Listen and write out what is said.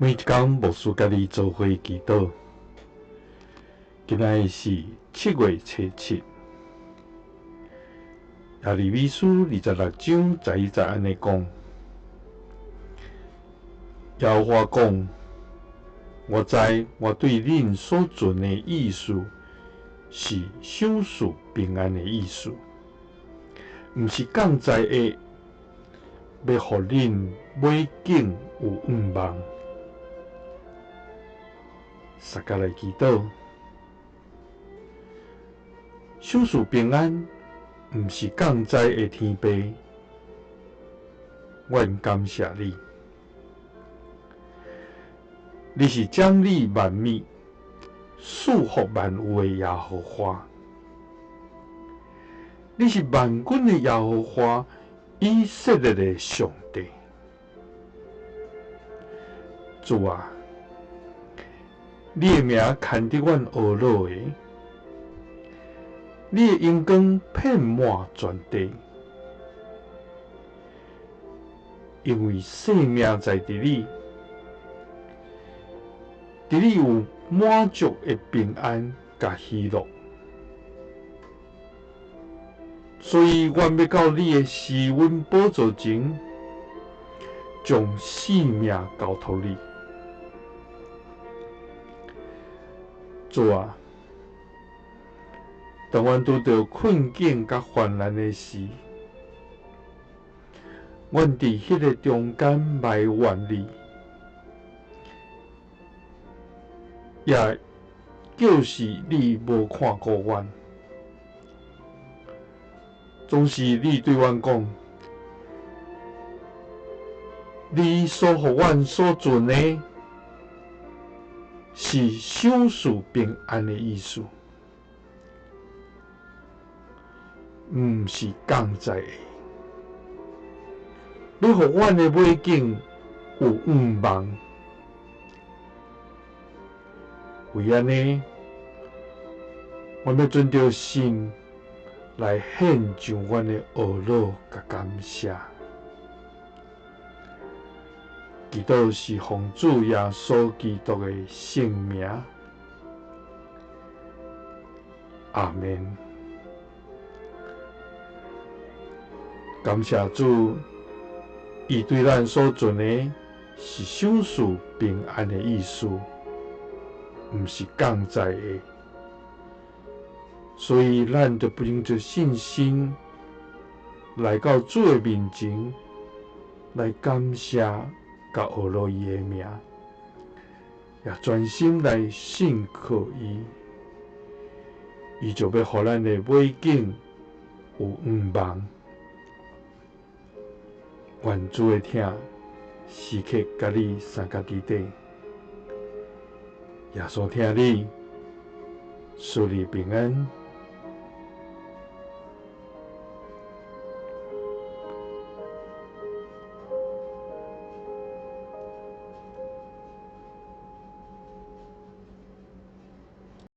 每一工牧師佮你做伙祈禱。今仔日是7月初7，耶利米書26章11節按呢講：耶和華講，我知我對恁所存的意思是賞賜平安的意思，毋是降災的，欲予恁尾景有向望。大家來祈禱，賞賜平安，毋是降災的天父，阮感謝你，你是掌理萬物、賜福萬有的耶和華，你是萬軍的耶和華，以色列的上帝。主啊，你的名牽得阮懊惱的，你的榮光遍滿全地，因為生命在佇你，佇你有滿足的平安佮喜樂，所以阮欲到你的施恩寶座前，將性命交託你。主啊，當阮拄著困境佮患難的時，阮佇彼个中間埋怨你，也就是你無看顧阮，總是你對阮講，你所予阮所存的，是賞賜平安的意思，毋是降災的。欲予阮的尾景有向望，為按呢，阮欲遵著信來獻上阮的懊惱佮感謝。祈禱是奉主耶穌基督的聖名，阿們。感謝主，伊對咱所存的是賞賜平安的意思，毋是降災的。所以咱就憑著信心來到主的面前，來感謝佮呵咾伊的名，也專心來信靠伊，伊就欲予咱的尾景有向望。願主的疼時刻佮你相佮佇底，耶穌疼你，賜你平安。